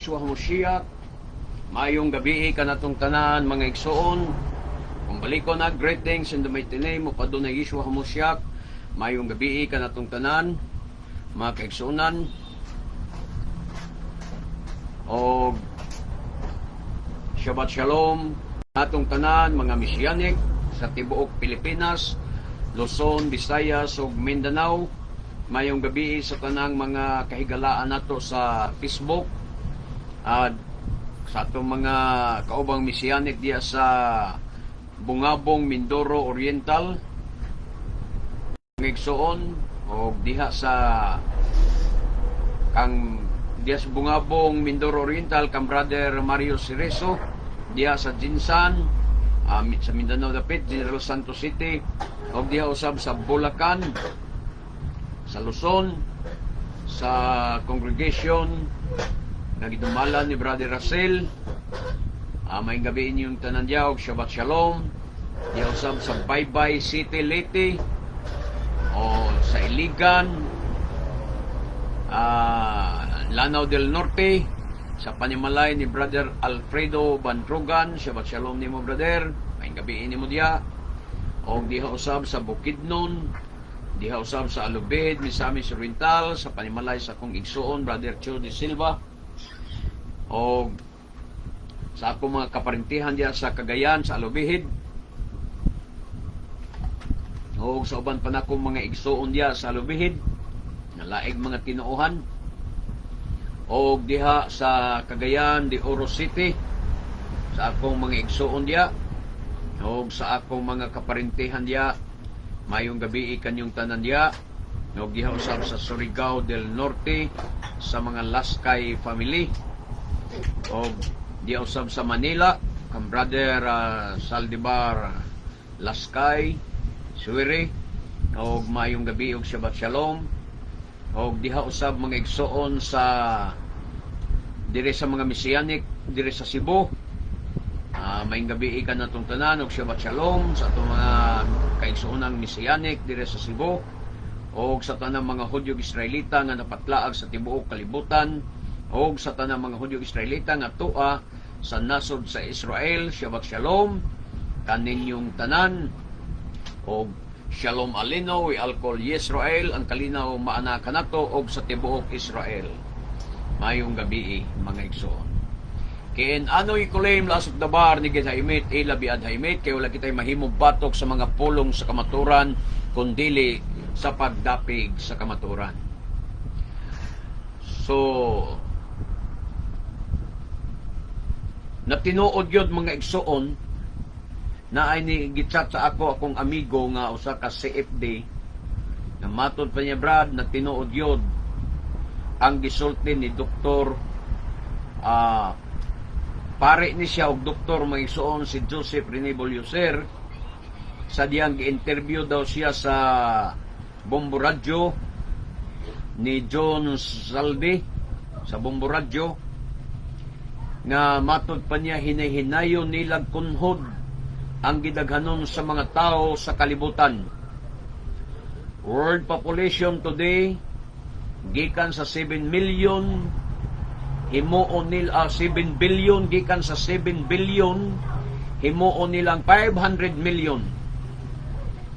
Yeshua Hamashiach. Maayong gabii kanatong tanan, mga igsoon. Kung baliko na, greetings in the mighty name of Adonai Yeshua Hamashiach. Maayong gabii kanatong tanan, mga kaigsuonan. O Shabbat Shalom atong tanan, mga Messianic sa tibuok Pilipinas, Luzon, Visayas ug Mindanao. Maayong gabii sa tanang mga kahigalaan nato sa Facebook at sa atong mga kaubang Messianic diya sa Bungabong, Mindoro Oriental. Mga igsoon og diha sa kang diha sa Bungabong, Mindoro Oriental, kang Brother Mario Cerezo, diha sa GenSan, sa Mindanao dapit, General Santos City, og diha usab sa Bulacan, sa Luzon, sa congregation nga gidumalan ni Brother Russell. Maayong gabii inyong tanan diha og Shabbat Shalom. Diha usab sa Baybay City, Leyte, o sa Iligan, Lanao del Norte, sa panimalay ni Brother Alfredo Bandrogan. Shabbat Shalom nimo, brother. Maayong gabii nimo diha. Og diha usab sa Bukidnon, diha usab sa Alubid, Misamis Oriental, sa panimalay sa akong igsuon, Brother Cho de Silva. Og sa akong mga kaparintihan diha sa Cagayan, sa Alubijid. Og sa uban pa nakong mga igsuon diha sa Alubijid, nga laing mga tinuohan. Og diha sa Cagayan de Oro City, sa akong mga igsuon diha, og sa akong mga kaparintihan diha, maayong gabii kanyong tanan diha. Og diha usab sa Surigao del Norte, sa mga Laskay family. Og diha usab sa Manila, kang Brother Saldivar Laskay Suwiri, og maayong gabii og Shabbat Shalom. Og diha usab, mga igsoon, sa dire sa mga Messianic dire sa Cebu, maayong gabii kanatong tanan og Shabbat Shalom sa atong mga kaigsoonang Messianic dire sa Cebu og sa tanang mga Hudyo Israelita nga napatlaag sa tibuok kalibutan og sa tanang mga Hudyo Israelita nga tua sa nasod sa Israel. Shabbat Shalom kaninyong tanan og Shalom Aleinu ve'al kol Yisrael. Ang kalinaw maana kanato og sa tibuok Israel. Maayong gabii, mga igsoon. Ken anoy kulim lasot dabar ni haimit ila biad haimit, kay wala kitay mahimong batok sa mga pulong sa kamaturan kundili sa pagdapig sa kamaturan. So natinuod yun, mga igsoon, na ay ni gichat sa ako akong amigo nga usa ka CFD na matod pa niya, "Brad, na tinuod yun ang gisulti ni Doktor," pare ni siya og doktor, mga igsoon, si Joseph Rene Bolyoser, sa diyang gi-interview daw siya sa Bombo Radyo ni John Saldi sa Bombo Radyo, nga matod pa niya, hinay-hinayon nilag kunhod ang gidaghanon sa mga tao sa kalibutan. World population today, gikan sa 7 million himuon nila 7 billion, gikan sa 7 billion himuon nilang 500 million,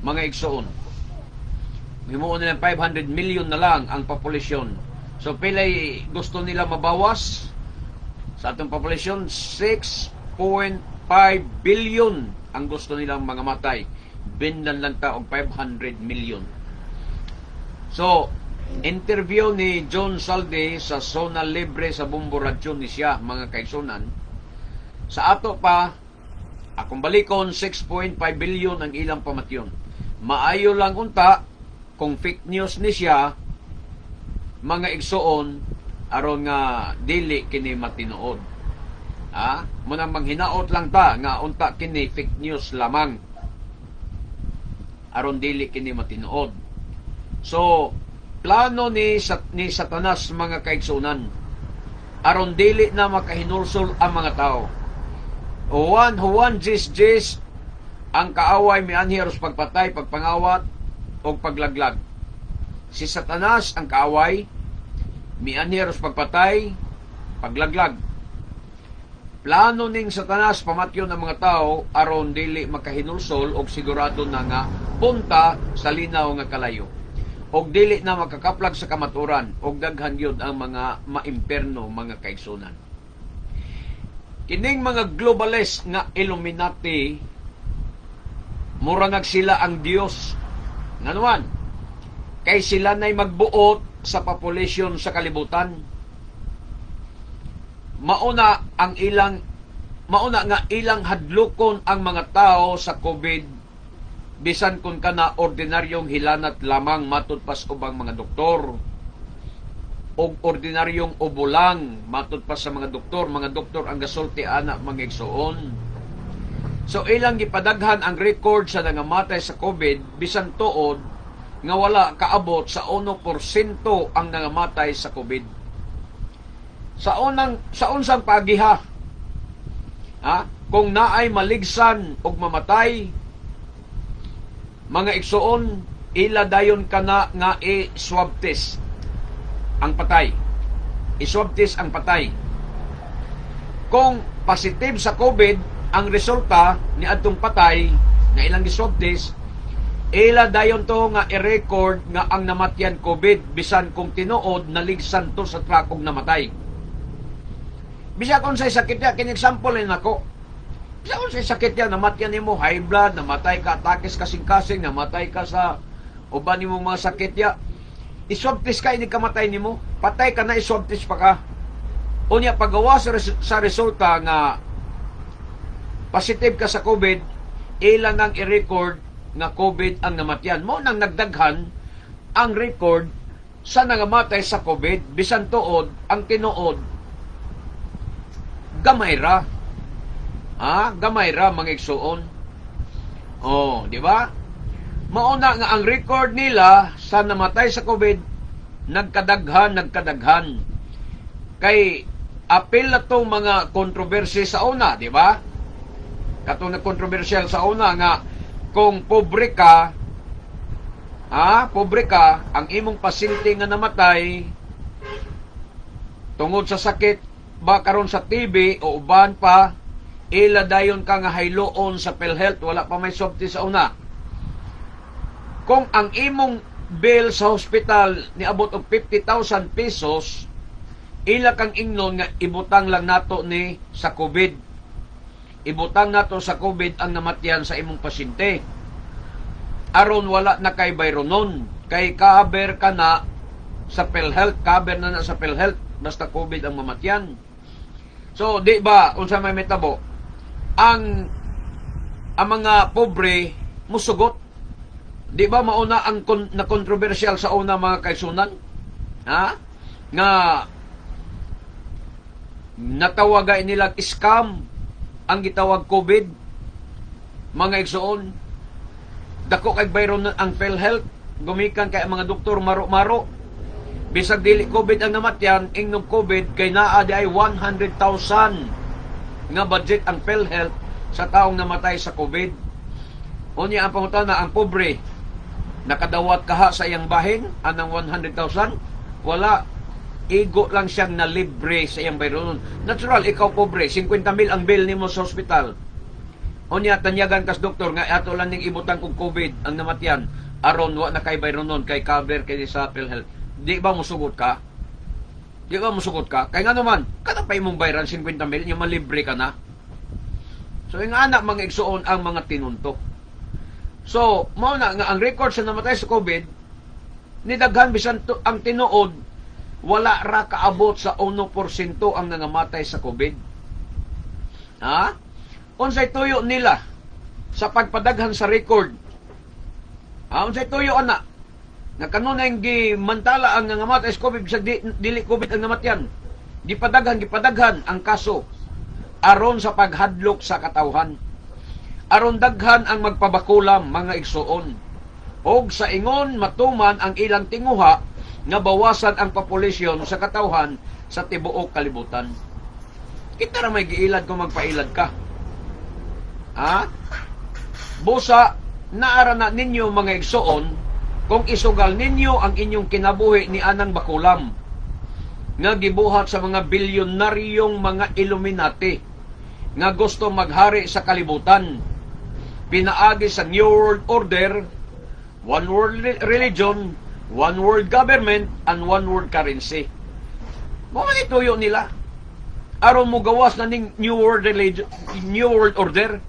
mga igsoon. Himuon nilang 500 million na lang ang populasyon. So pilay gusto nila mabawas sa atong populasyon? 6.5 billion ang gusto nilang mga matay. Bindan lang ta og 500 million. So, interview ni John Salde sa Zona Libre sa Bombo Radyo ni siya, mga kaigsunan. Sa ato pa, akong balikon, 6.5 billion ang ilang pamatyon. Maayo lang unta kung fake news ni siya, mga igsoon, aron nga dili kini matinuod. Ah, munang manghinaot lang ta nga unta kini fake news lamang, aron dili kini matinuod. So, plano ni Satanas, mga kaigsunan, aron dili na makahinulsol ang mga tao. Juan Juan 10:10, ang kaaway mianhi aros pagpatay, pagpangawat o paglaglag. Si Satanas ang kaaway, mianhi aros pagpatay, Paglaglag. Plano ning Satanas pamatyon ang mga tao aron dili makahinulsol og sigurado na nga punta sa linaw nga kalayo. Og dili na makakaplag sa kamaturan og daghan gyud ang mga maimperno, mga kaigsunan. Kining mga globalist nga Illuminati, mura nag sila ang Dios. Nganuman, kay sila na'y magbuot sa population sa kalibutan. Mauna nga ilang hadlokon ang mga tao sa COVID bisan kung kana ordinaryong hilanat lamang matud pas ubang mga doktor og ordinaryong ubo lang matud pa sa mga doktor. Mga doktor ang gasulti ana, mga igsuon. So ilang gipadaghan ang record sa nangamatay sa COVID bisan tuod nga wala kaabot sa 1% ang nangamatay sa COVID. Sa unsang pagiha, ha, kung naay maligsan og mamatay, mga igsuon, ila dayon kana nga i-swab test ang patay. I-swab test ang patay. Kung positive sa COVID ang resulta ni adtong patay nga ilang gi-swab test, ila dayon to nga i-record nga ang namatyan COVID bisan kung tinuod naligsan to sa truck og namatay. Bisa kung say sakit ya, kin example ni nako. Bisa kung say sakit ya, namatyan nimo high blood, namatay ka atake sa kasing-kasing, namatay ka sa uban nimo mga sakit ya. I-swab test ka ini kamatay nimo, patay ka na, i-swab test pa ka. Unya pagawa sa resulta nga positive ka sa COVID, ila nang i-record nga COVID ang namatyan. Mo nang nagdaghan ang record sa nangamatay sa COVID bisan tuod ang tinuod gamay ra. Ah, gamay ra, mga igsuon. Oh, di ba? Mauna nga ang record nila sa namatay sa COVID nagkadaghan, nagkadaghan. Kay apil na tong mga kontrobersi sa una, di ba? Katong na kontrobersyal sa una nga kung pobre ka, ah, pobre ka, ang imong pasyente nga namatay tungod sa sakit ba karon sa TB o uban pa, ila dayon ka nga hayloon sa PhilHealth. Wala pa may swab test sa una. Kung ang imong bill sa hospital niabot og 50,000 pesos, ila kang ingnon nga ibutang lang nato ni sa COVID, ibutang nato sa COVID ang namatyan sa imong pasyente aron wala na kay bayronon kay cover ka na sa PhilHealth, cover na na sa PhilHealth basta COVID ang mamatyan. So, di ba, unsa may mitabo? Ang mga pobre musugot. Di ba mauna ang na kontrobersyal sa una, mga kaigsunan? Ha? Nga natawagay nila scam ang gitawag COVID, mga igsoon. Dako kay bayron ang PhilHealth gumikan kay ang mga doktor maro-maro. Bisag dili COVID ang namatyan, ingnog COVID kay naa di ay 100,000 nga budget ang PhilHealth sa taong namatay sa COVID. Unya ang pangutana, ang pobre nakadawat kaha sa iyang bahin anang 100,000? Wala. Igo lang siyang nalibre sa iyang bayronon. Natural, ikaw pobre, 50 mil ang bill nimo sa hospital. Unya tanyagan kas doktor nga ato lang ning ibutang og COVID ang namatyan aron wa na kay bayronon kay cover kay sa PhilHealth. Di ba musugot ka? Di ba musugot ka? Kay nga naman, kada pa imong bayran 50 mil, yung malibre ka na. So yung anak, mga igsuon, ang mga tinuntok. So, mao na nga ang record sa namatay sa COVID nidaghan bisan to, ang tinuod wala ra kaabot sa 1% ang nangamatay sa COVID. Ha? Unsay tuyo nila sa pagpadaghan sa record? Ha? Unsay tuyo ana? Nga kanunay gimantala ang nangamatay sa COVID sa dili COVID ang namatyan. Gipadaghan, gipadaghan ang kaso aron sa paghadlok sa katawhan. Aron daghan ang magpabakulam, mga igsuon. Og sa ingon matuman ang ilang tinguha nga bawasan ang populasyon sa katawhan sa tibuok kalibutan. Kita ra may giilad kung magpailad ka. Ha? Busa, naara na ninyo, mga igsuon, kung isugal ninyo ang inyong kinabuhi ni anang bakulam. nga gibuhat sa mga bilyonaryong mga Illuminati nga gusto maghari sa kalibutan pinaagi sa New World Order, One World Religion, One World Government, and One World Currency. Mao man tuyo nila aron mo gawas na ning New World Religion, New World Order.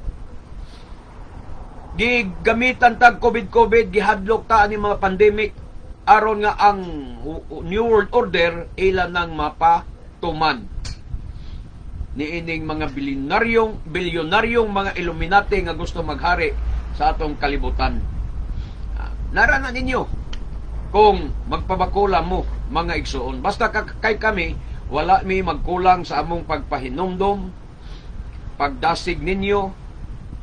Gigamitan tag COVID-COVID, gihadlok ta ani mga pandemic aron nga ang New World Order ila nang mapatuman niining mga bilyonaryong bilyonaryong mga Illuminati nga gusto maghari sa atong kalibutan. Ah, nara na ninyo kung magpabakula mo, mga igsuon. Basta kay kami, wala mi magkulang sa among pagpahinumdom, pagdasig ninyo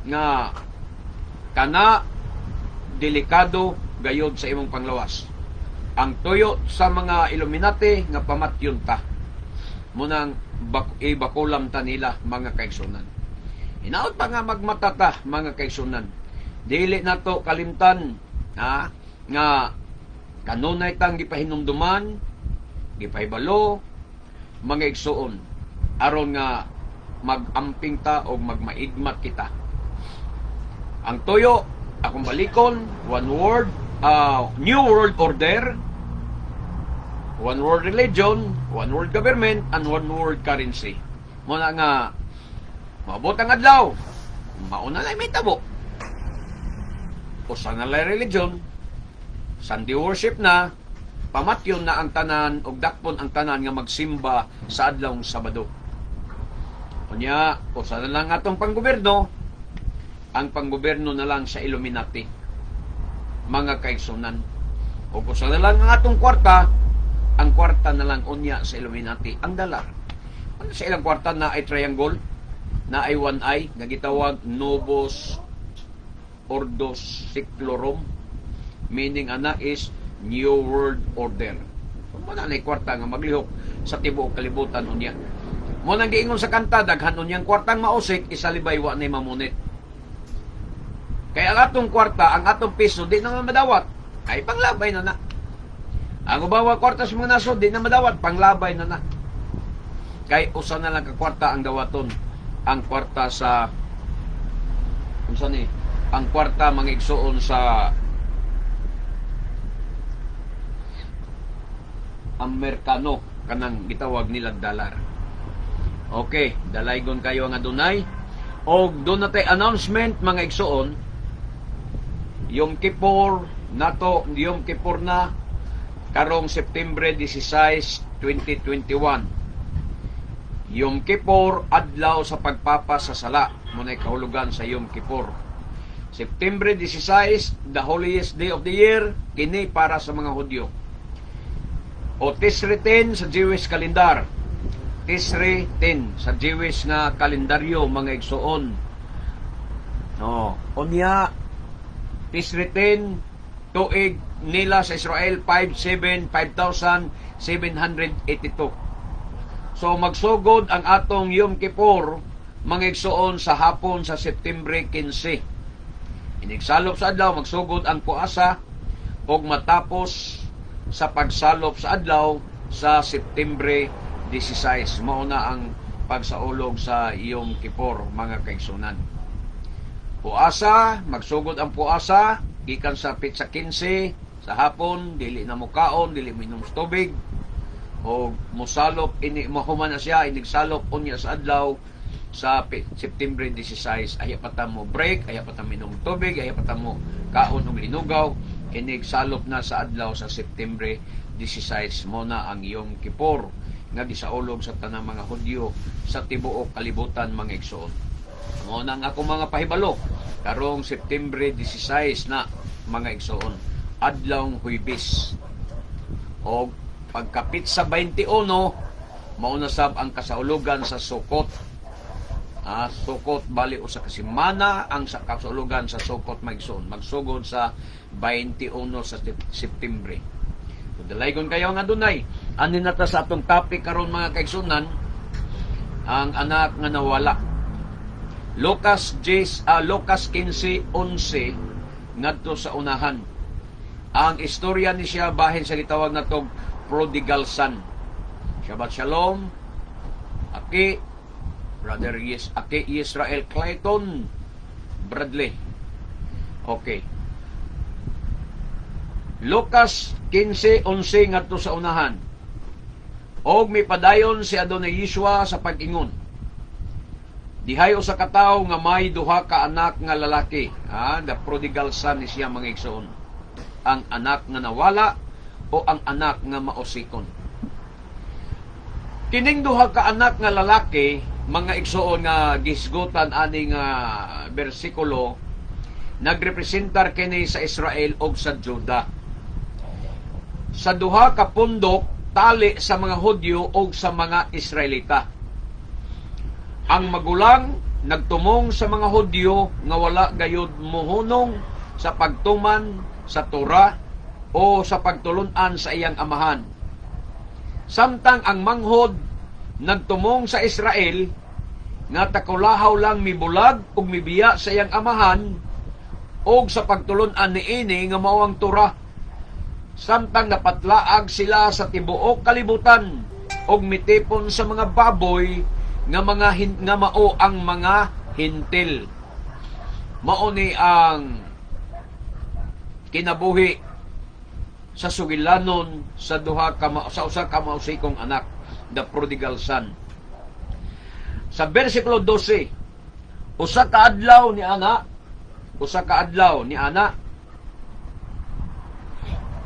nga kana delikado gayod sa imong panglawas. Ang tuyo sa mga Illuminati nga pamatyon ta. Munang ibakulam ta nila, mga kaigsunan. Hinaot pa nga magmata ta, mga kaigsunan. Dili nato kalimtan, ha, nga kanunay tang gipahinumduman, gipahibalo, mga igsuon, aron nga mag-amping ta o magmaigmat kita. Ang tuyo, akong balikon, one world, New World Order, One World Religion, One World Government, and One World Currency. Muna nga, maabot ang adlaw, mauna na may tabo. Usa na lang religion, Sunday worship na, pamatyon na ang tanan og dakpon ang tanan nga magsimba sa adlawng Sabado. Unya, usa na lang atong panggobyerno, ang panggobyerno na lang sa Illuminati, mga kaigsunan. O usa na lang ang atong kwarta, ang kwarta na lang unya sa Illuminati, ang dalar. Ano sa ilang kwarta na ay triangle, na ay one eye, nga gitawag Novus Ordo Seclorum, meaning ana is New World Order. So, mo na kwarta nga maglihok sa tibuok kalibutan unya. Mo nang giingon sa kanta, daghan unyang kwartang mausik, isalibay wa na mamunit. Kaya ang atong kwarta, ang atong piso, di na madawat. Ay panglabay na na. Ang ubawa kwarta sa mga nasod, di na madawat, panglabay na na. Kay usa na lang ka kwarta ang dawaton. Ang kwarta sa unsa ni? Ang kwarta, mga igsuon, sa Amerikano, kanang gitawag nila dollar. Okay, dalaygon kayo ang adunay. Og doon na tay announcement, mga igsuon. Yom Kippur nato, Yom Kippur na karong September 16, 2021. Yom Kippur, adlaw sa pagpapasasala. Muna'y kahulugan sa Yom Kippur. September 16, the holiest day of the year, kini para sa mga Hudyo. O Tisri 10 sa Jewish calendar. Tisri 10 sa Jewish nga kalendaryo, mga igsuon. No, unya Tisri 10, tuig nila sa Israel 57 5782. So magsugod ang atong Yom Kippur, mga igsuon, sa hapon sa September 15. Inigsalop sa adlaw magsugod ang puasa ug matapos sa pagsalop sa adlaw sa September 16. Mao na ang pagsaulog sa Yom Kippur, mga kaigsunan. Puasa, magsugod ang puasa gikan sa petsa 15 sa hapon, dili na mukaon, dili minom sa tubig o musalop ini mahuman na siya inigsalop unya sa adlaw sa September 16. Ayaw pa ta mo break, ayaw pa ta minom tubig, ayaw pa ta mo kaon og linugaw. Inigsalop na sa adlaw sa September 16. Mo na ang Yom Kippur nga gisaulog sa tanang mga Hudyo sa tibuok kalibutan, mga igsoon. Mo na ang akong mga pahibalo karong September 16 na, mga igsoon, adlawng Huybis. O pagkapit sa 21, mao na sab ang kasaulugan sa Sukkot. Ah, Sukkot, bali usa ka semana ang sa kasaulugan sa Sukkot, mga igsoon. Magsugod sa 21 sa September. So, dalaygon kayo nga dunay. Ani na ta sa atong topic karon, mga kaigsunan, ang anak nga nawala. Lucas 10, Lucas 15:11 ngadto sa unahan. Ang istorya ni siya bahin sa gitawag natog prodigal son. Shabbat Shalom. Aki, Brother Yes, Aki Israel Clayton Bradley. Okay. Lucas 15:11 ngadto sa unahan. Og mipadayon si Adonai Yeshua sa pag-ingon. Dihay usa ka tawo nga may duha ka anak nga lalaki. Ah, the prodigal son ni siya, mga igsoon. Ang anak nga nawala o ang anak nga mausikon. Kining duha ka anak nga lalaki, mga igsoon, nga gisgutan ani nga bersikulo, nagrepresentar kini sa Israel og sa Juda. Sa duha ka pundok tali sa mga Hudyo og sa mga Israelita. Ang magulang nagtumong sa mga Hudyo nga wala gayud mohunong sa pagtuman sa Torah o sa pagtulunan sa iyang amahan. Samtang ang manghod nagtumong sa Israel nga takulahaw lang mibulag ug mibiya sa iyang amahan og sa pagtulunan niini nga mao ang Torah. Samtang napatlaag sila sa tibuok kalibutan og mitipon sa mga baboy nga mao ang mga Hentil. Mao ni ang kinabuhi sa sugilanon sa usa ka mausikong anak, the prodigal son. Sa versikulo 12, usa ka adlaw ni ana, usa ka adlaw ni ana,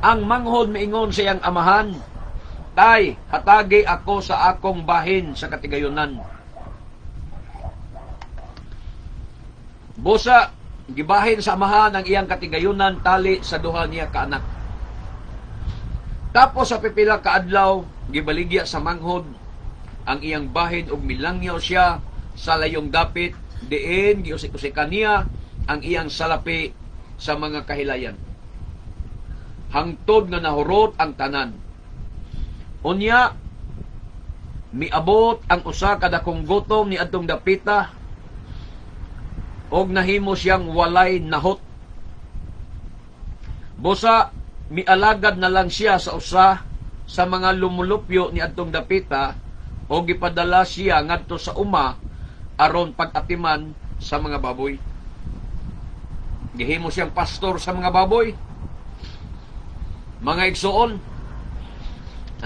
ang manghod miingon sa iyang amahan, "Tay, hatagi ako sa akong bahin sa katigayonan." Busa, gibahin sa amahan ang iyang katigayunan tali sa duha niya ka anak. Tapos sa pipila ka adlaw, gibaligya sa manghod ang iyang bahin ug milangyaw siya sa layong dapit, diin giusik-usikan niya ang iyang salapi sa mga kahilayan hangtod nga nahurot ang tanan. Unya, miabot ang usa ka dakong gutom ni adtong dapita og nahimo siyang walay nahot. Busa mialagad na lang siya sa usa sa mga lumulupyo ni adtong dapita o gipadala siya ngadto sa uma aron pag-atiman sa mga baboy. Gihimo siyang pastor sa mga baboy. Mga igsoon,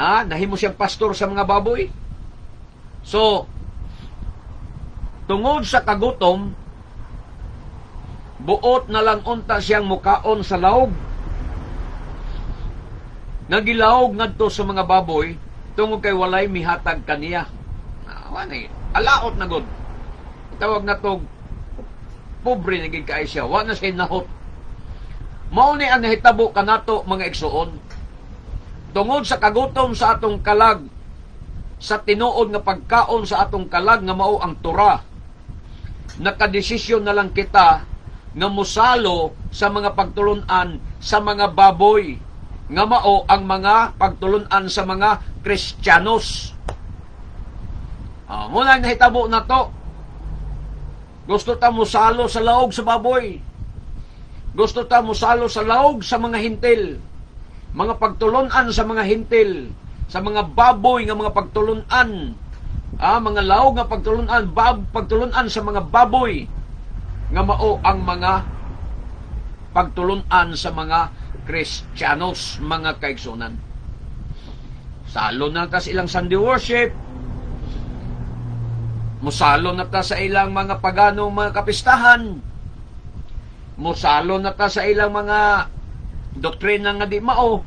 ha, nahimo siyang pastor sa mga baboy. So, tungod sa kagutom, buot na lang unta siyang mukaon sa laog. Nagilawog ngadto sa mga baboy tungod kay walay mihatag kaniya. Ah, wala alaot na gud. Tawag na to, pobre na gid kay siya. Wa na siya nahot. Mao ni ang nahitabo kanato, mga igsoon. Tungod sa kagutom sa atong kalag, sa tinuod nga pagkaon sa atong kalag nga mao ang Torah, nakadesisyon na lang kita nga musalo sa mga pagtulunan sa mga baboy nga mao ang mga pagtulunan sa mga Kristiyanos. Ah, mao na nahitabo na to. Gusto ta musalo sa laog sa baboy. Gusto ta musalo sa laog sa mga Hentil. Mga pagtulunan sa mga Hentil, sa mga baboy nga mga pagtulunan. Ah, mga laog nga pagtulunan, pagtulunan sa mga baboy nga mao ang mga pagtulunan sa mga Kristiyanos, mga kaigsunan. Salo na ta sa ilang Sunday worship, musalo na ta sa ilang mga paganong mga kapistahan, musalo na ta sa ilang mga doktrina nga di mao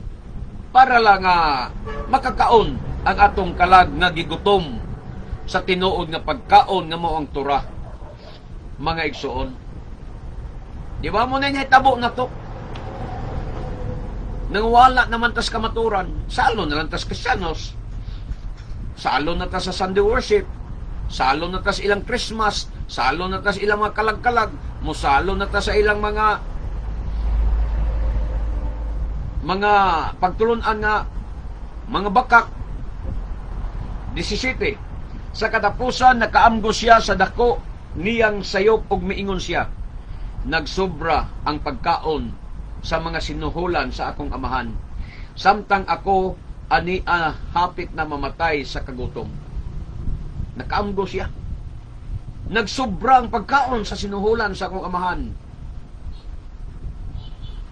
para lang nga makakaon ang atong kalag nga gigutom sa tinuod nga pagkaon nga mao ang Torah, mga igsoon. Di ba mao na hitabo na to? Nang wala naman tas kamaturan, salo na lang tas Kristiyanos. Salo na ta sa Sunday worship. Salo na ta sa ilang Christmas. Salo na ta sa ilang mga kalag-kalag. Musalo na ta sa ilang mga pagtulunan nga mga bakak. 17. Sa katapusan, nakaamgo siya sa dako niyang sayop ug miingon siya, "Nagsobra ang pagkaon sa mga sinuhulan sa akong amahan. Samtang ako Ani hapit na mamatay sa kagutom. Nakaamgo siya. Nagsobra ang pagkaon sa sinuhulan sa akong amahan.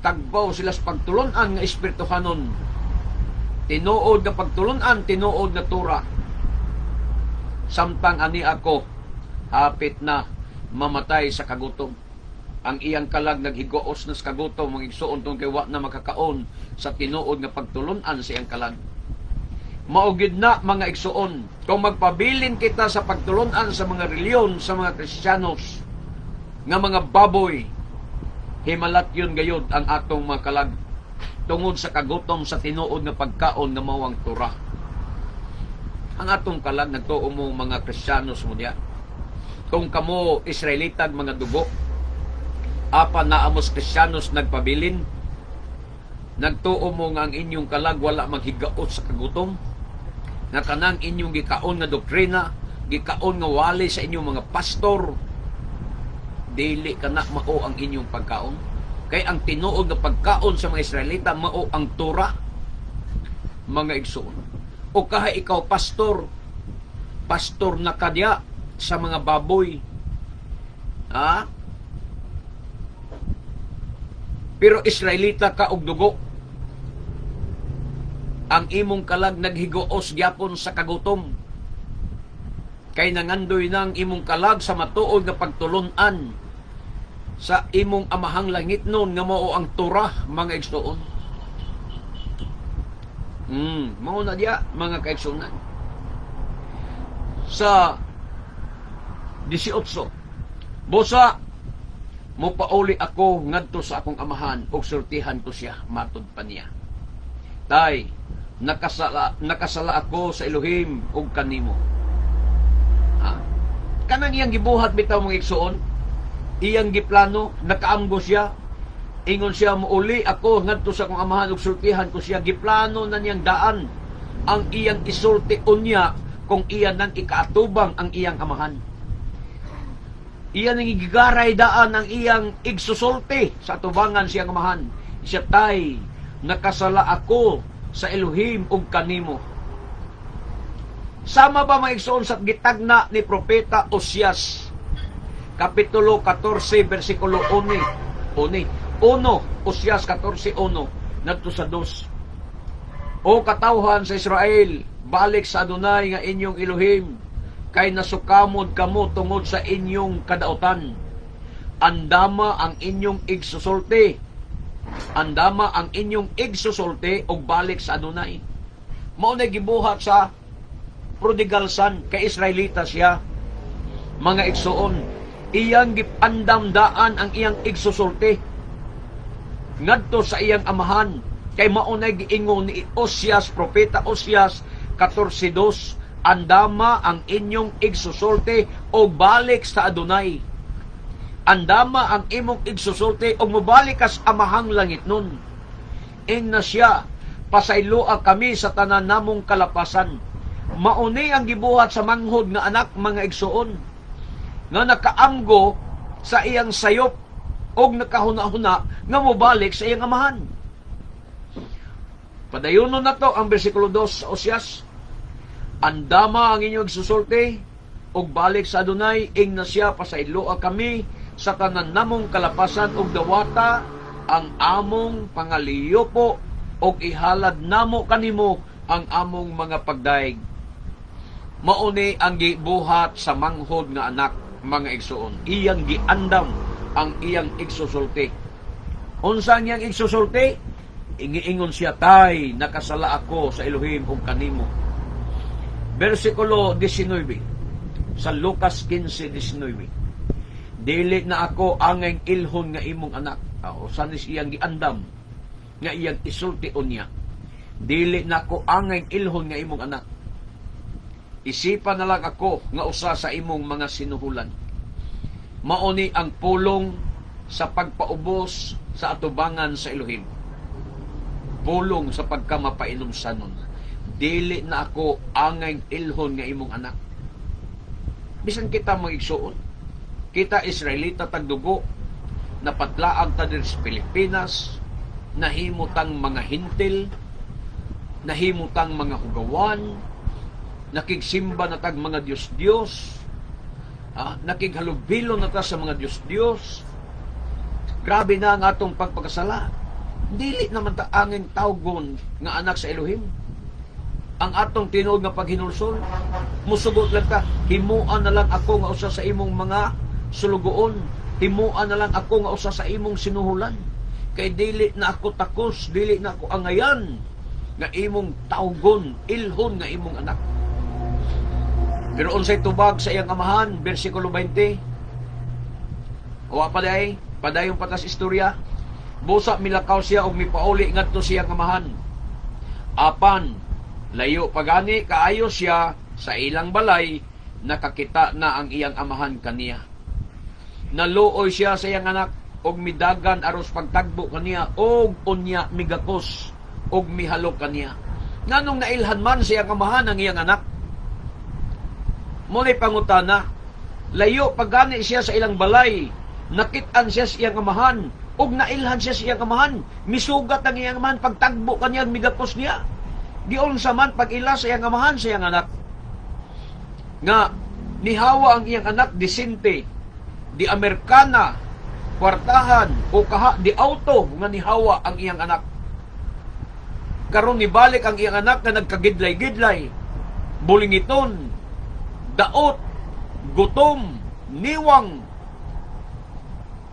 Tagbaw sila sa pagtulunan nga espirituhanon. Tinuod nga pagtulunan, tinuod nga Torah. Samtang ani ako, hapit na mamatay sa kagutom. Ang iyang kalag naghigaos na sa kagutom, mga igsuon, tungod kay wa na makakaon sa tinuod nga pagtulunan sa iyang kalag. Mao gyud na, mga igsuon, kung magpabilin kita sa pagtulunan sa mga reliyon sa mga Kristiyanos, nga mga baboy, himalatyon gayod ang atong mga kalag tungod sa kagutom sa tinuod nga pagkaon nga mao ang Torah. Ang atong kalag, nagtuo mo mga Kristiyanos mo diya. Kung kamo Israelitag mga dugo, apan naa mos Kristiyanos nagpabilin, nagtuo mo nga ang inyong kalag wala maghigaot sa kagutom, nga kanang inyong gikaon nga doktrina, gikaon nga wali sa inyong mga pastor, dili kana mao ang inyong pagkaon. Kay ang tinuod nga pagkaon sa mga Israelita mao ang Torah, mga igsoon. O kaha ikaw pastor, pastor na kadya sa mga baboy. Ha? Pero Israelita ka og dugo. Ang imong kalag naghigaos gyapon sa kagutom. Kay nangandoy nang imong kalag sa matuod nga pagtulunan sa imong amahang langitnon nga mao ang Torah, mga igsoon. Mao na diya, mga kaigsuonan. Sa 18. "Busa mopauli ako ngadto sa akong amahan ug sultihan ko siya," matod pa niya. "Tay, nakasala ako sa Elohim ug kanimo." Ha? Kanang iyang gibuhat bitaw, mga igsoon, iyang giplano, nakaamgo siya, ingon siya, "Muuli ako ngadto sa akong amahan ug sultihan ko siya." Giplano na niyang daan ang iyang isulti unya kung iya nang ikaatubang ang iyang amahan. Iya nang igigaray daan ang iyang igsusulti sa atubangan siyang amahan. Siya, "Tay, nakasala ako sa Elohim ug kanimo." Sama ba, mga igsoon, sa gitagna ni Propeta Osias? Kapitulo 14, versikulo 1. 1. 1, Osias 14:1 ngadto sa 2. "O katawhan sa Israel, balik sa Adonai nga inyong Elohim, kay nasukamod kamo tungod sa inyong kadautan. Andama ang inyong igsusulti. Andama ang inyong igsusulti og balik sa Adonai." Mao na gibuhat sa prodigal son, kay Israelita siya. Mga igsuon, iyang gipandamdaan ang iyang igsusulti ngadto sa iyang amahan kay mao na giingon ni Osias, propeta Osias 14:2, "Andama ang inyong igsusulti o balik sa Adonai." Andama ang imong igsusulti o mobalik kas amahang langitnon. Ingna siya, "Pasayloa kami sa tanan namong kalapasan." Mauni ang gibuhat sa manghod nga anak, mga igsuon, nga nakaamgo sa iyang sayop og nakahuna-huna nga mobalik sa iyang amahan. Padayonon na to ang bersikulo 2 sa Osias. "Andama ang inyong susulti ug balik sa Adonai. Ingna siya, pasayloa kami sa tanan namong kalapasan ug dawata ang among pangaliyopo ug ihalad namo kanimo ang among mga pagdayeg." Mauni ang gibuhat sa manghod nga anak, mga igsuon. Iyang giandam ang iyang igsusulti. Unsa ang iyang igsusulti? Ingiingon siya, "Tay, nakasala ako sa Elohim ug kanimo." Versikulo 19 sa Lucas 15:19. "Dili na ako angay ilhon nga imong anak." O sanis iyang giandam nga iyang isulti unya. "Dili na ako angay ilhon nga imong anak. Isipa na lang ako nga usa sa imong mga sinuhulan." Mauni ang pulong sa pagpaubos sa atubangan sa Elohim. Pulong sa pagkamapainumsanon. "Dili na ako angay ilhon nga imong anak." Bisan kita, mga igsuon, kita Israelita tagdugo, napatlaag ta diri sa Pilipinas, nahimo tang mga Hentil, Nahimutang mga hugawan, nakigsimba na tag mga Diyos-Diyos, nakighalubilo na ta sa mga Diyos-Diyos. Grabe na ang atong pagpakasala. Dili naman ta anging tawgon nga anak sa Elohim. Ang atong tinuod nga paghinulsol, musugot lang ta, "Himuan na lang ako nga usa sa imong mga sulugoon. Himuan na lang ako nga usa sa imong sinuhulan. Kay dili na ako takos, dili na ako angayan nga imong tawgon, ilhon nga imong anak." Pero unsay tubag sa iyang amahan, versikulo 20. Wa pa day, padayon pa tas istorya. Busa milakaw siya og mipauli ngadto siyang amahan. Apan layo pagani kaayo siya sa ilang balay, nakakita na ang iyang amahan kaniya. Naluoy siya sa iyang anak og midagan aros pagtagbo kaniya og unya migakos og mihalok kaniya. Nganong nailhan man sa iyang amahan ang iyang anak? Mao pangutana, layo pagani siya sa ilang balay, nakit-an siya sa iyang amahan, ug nailhan siya sa iyang amahan, misugat ang iyang amahan pagtagbo kaniya, migakos niya. Giunsa man pag-ila sa iyang amahan sa iyang anak? Nga nihawa ang iyang anak disente, di Amerikana, kwartahan o kaha di auto nga nihawa ang iyang anak. Karon nibalik ang iyang anak na nagkagidlay-gidlay, bulingiton, daot, gutom, niwang.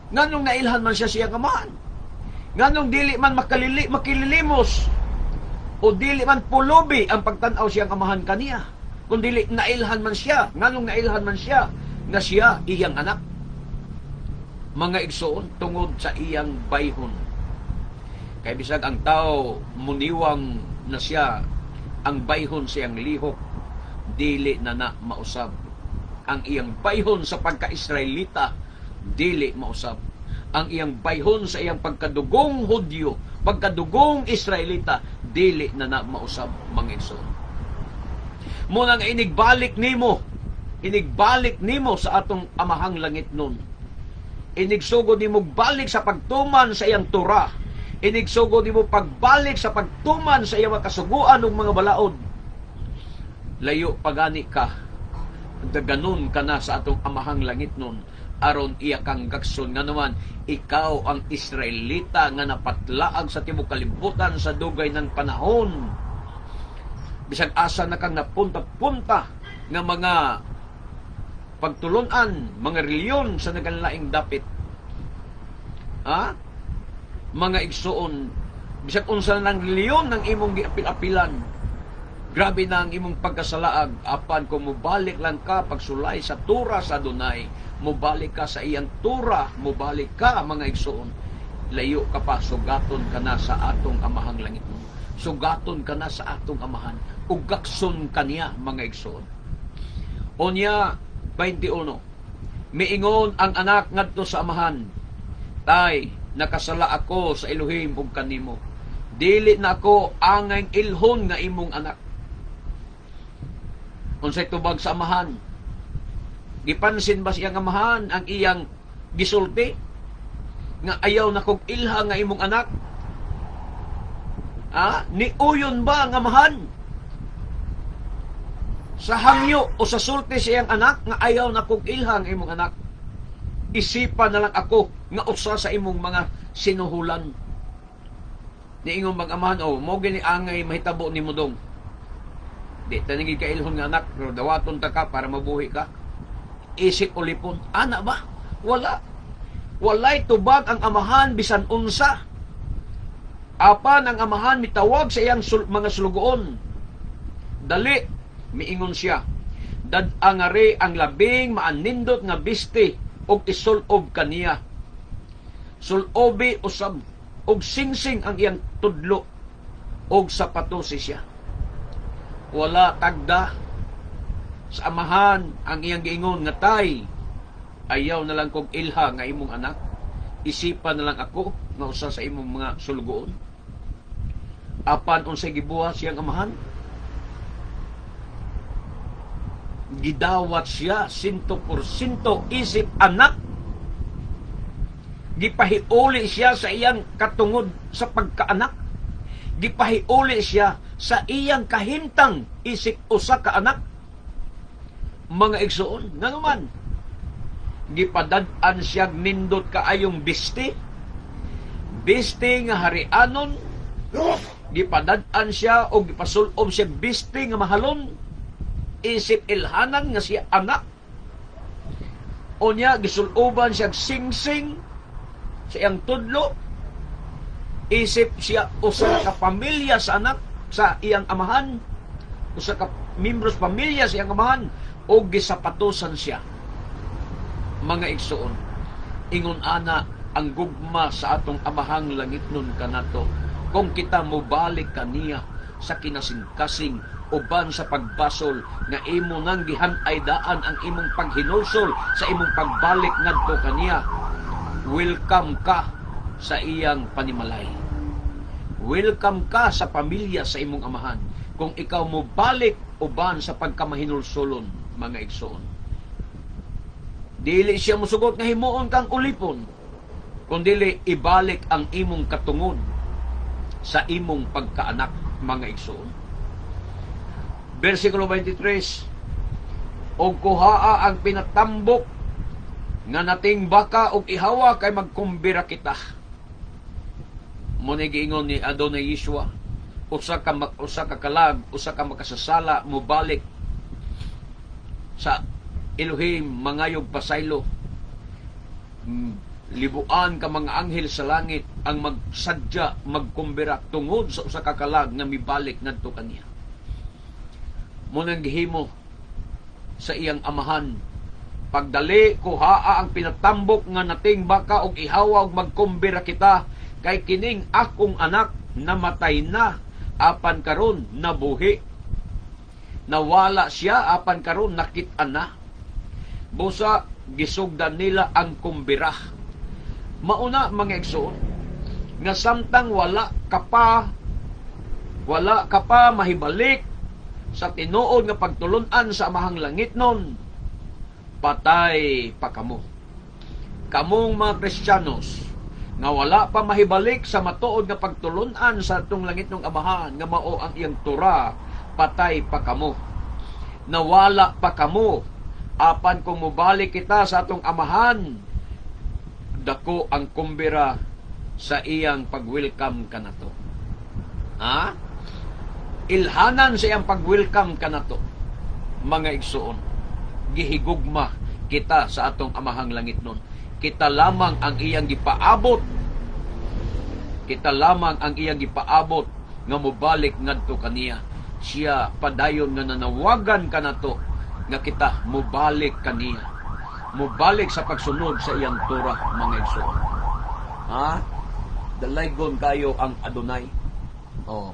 Nganong nailhan man siya siyang amahan? Nganong dili man makililimos o dili man pulubi ang pagtan-aw siyang amahan kaniya? Kung dili nailhan man siya, nganong nailhan man siya nga siya iyang anak? Mga igsoon, tungod sa iyang bayhon. Kay bisag ang tao muniwang na siya, ang bayhon sa iyang lihok dili na na mausab. Ang iyang bayhon sa pagka-Israelita dili mausab. Ang iyang bayhon sa iyang pagkadugong Hudyo, pagkadugong Israelita, dili na na mausab, mga igsoon. Muna nga inigbalik nimo sa atong amahang langit nun. Inigsugod nimo balik sa pagtuman sa iyang Torah. Inigsugod nimo pagbalik sa pagtuman sa iyang mga kasuguan ug mga balaod. Layo pagani ka, daganon ka na sa atong amahang langit nun aron iya kang gakson, nga naman ikaw ang Israelita nga napatlaag sa tibok kalibutan sa dugay ng panahon, bisag asa na kang napunta-punta nga mga pagtulunan, mga reliyon sa nagalaing dapit, ha, mga igsuon, bisag unsa na ng reliyon ng imong giapil-apilan, grabe na ang imong pagkasalaag, apan kung mobalik lang ka pagsulay sa Tura sa Adonai, mobalik ka sa iyang Tura, mobalik ka, mga igsuon, layo ka pa, sugaton ka na sa atong amahang langit. Sugaton ka na sa atong amahan, ugakson ka niya, mga igsuon. Unya, 21. Miingon ang anak ngadto sa amahan, "Tay, nakasala ako sa Elohim ug kanimo. Dili na ako angay ilhon nga imong anak." Unsay tubag sa amahan? Gipansin ba siyang amahan ang iyang gisulti? Nga ayaw na kog ilha nga imong anak? Ah, niuyon ba ang amahan sa hangyo o sa sulti sa iyang anak nga ayaw na kog ilha ang imong anak? Isipan na lang ako nga usa sa imong mga sinuhulan. Niingon bang amahan, "Oh, mo gini angay mahitabo nimo dong. Di ta naging kailhon nga anak, pero dawaton ta ka para mabuhi ka"? Isip ulipon, ana ba? Wala. Walay tubag ang amahan bisan unsa. Apan ang amahan mitawag sa iyang mga sulugoon. "Dali," miingon siya. "Dad-a ngari ang labing maanindot nga biste ug isulob kaniya. Sulobi usab og singsing ang iyang tudlo og sapatosi siya." Wala tagda sa amahan ang iyang giingon nga, "Tay, ayaw na lang kog ilha nga imong anak. Isipan na lang ako nga usa sa imong mga sulugoon." Apan unsay gibuhat siyang amahan? Gidawat siya 100% isip anak. Gipahiuli siya sa iyang katungod sa pagkaanak. Gipahiuli siya. sa iyang kahimtang isip usa ka anak, mga igsoon. Nganuman gipadad-an siya nindot kaayong biste, biste nga harianon, gipadad-an siya o gipasul-ob siya biste nga mahalon isip ilhanan nga siya anak. Unya gisuloban siya singsing sa iyang tudlo isip siya usa ka pamilya sa anak sa iyang amahan, usa ka membros pamilya sa iyang amahan, o gisapatosan siya, mga igsoon. Ingon ana ang gugma sa atong Amahang langitnon kanato kung kita mobalik kaniya sa kinasingkasing uban sa pagbasol nga imo nang gihan-ay daan ang imong paghinulsol sa imong pagbalik ngadto kaniya. Welcome ka sa iyang panimalay. Welcome ka sa pamilya sa imong amahan kung ikaw mobalik uban sa pagkamahinulsolon, mga igsoon. Dili siya musugot nga himuon kang ulipon, kundili ibalik ang imong katungod sa imong pagkaanak, mga igsoon. Versikulo 23: "Og kuhaa ang pinatambok nga nating baka og ihawa kay magkumbira kita." Mao ni giingon ni Adonai Yeshua, usa ka kalag, usa ka makasasala mobalik sa Elohim mangayog pasaylo, libuan ka mga anghel sa langit ang magsadya, magkumbira tungod sa usa ka kalag nga mibalik ngadto kaniya. Mao nang gihimo sa iyang amahan. "Pagdali, kuhaa ang pinatambok nga nating baka og ihawa og magkumbira kita kay kining akong anak namatay na apan karon nabuhi. Nawala siya apan karon nakit-an na." Busa gisugdan nila ang kumbira. Mauna, mga igsoon, nga samtang wala ka pa mahibalik sa tinuod nga pagtulun-an sa Amahang langitnon, patay pa kamo. Kamong mga Kristiyanos nga wala pa mahibalik sa matuod nga pagtulun-an sa atong langitnong Amahan nga mao ang iyang Torah, patay pa kamo. Nawala pa kamo. Apan kung mobalik kita sa atong Amahan, dako ang kumbira sa iyang pag-welcome kanato. Ha? Ilhanan sa iyang pag-welcome kanato, mga igsoon. Gihigugma kita sa atong Amahang langitnon. Kita lamang ang iyang gipaabot. Kita lamang ang iyang gipaabot nga mobalik ngadto kaniya. Siya padayon nga nanawagan kanato nga kita mobalik kaniya. Mobalik sa pagsunod sa iyang Torah, mga igsoon. Ha? Dalaygon kayo ang Adonai. Oh.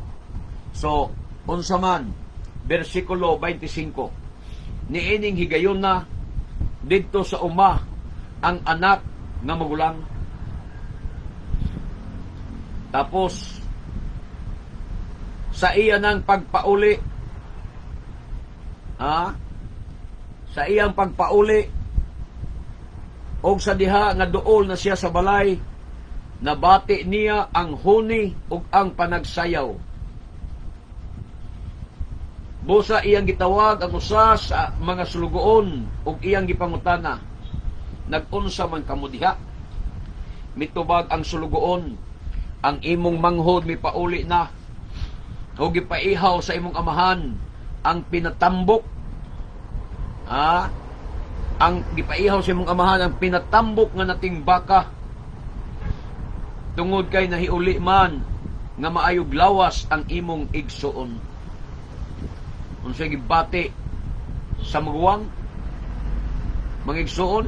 So, unsa man, versikulo 25. Niining higayon na didto sa uma ang anak nga magulang. Tapos sa iya ng pagpauli, ha? Sa iyang pagpauli og sa diha nga duol na siya sa balay, nabati niya ang huni ug ang panagsayaw. Busa iyang gitawag ang usa sa mga sulugoon ug iyang gipangutana, "Nag-unsa man kamo diha?" Mitubag ang sulugoon, "Ang imong manghod mipauli na ug gipaihaw sa imong amahan ang pinatambok." Ah, ang gipaihaw sa imong amahan ang pinatambok nga nating baka tungod kay nahiuli man nga maayog lawas ang imong igsuon. Unsay gibati sa maguwang, mga igsuon,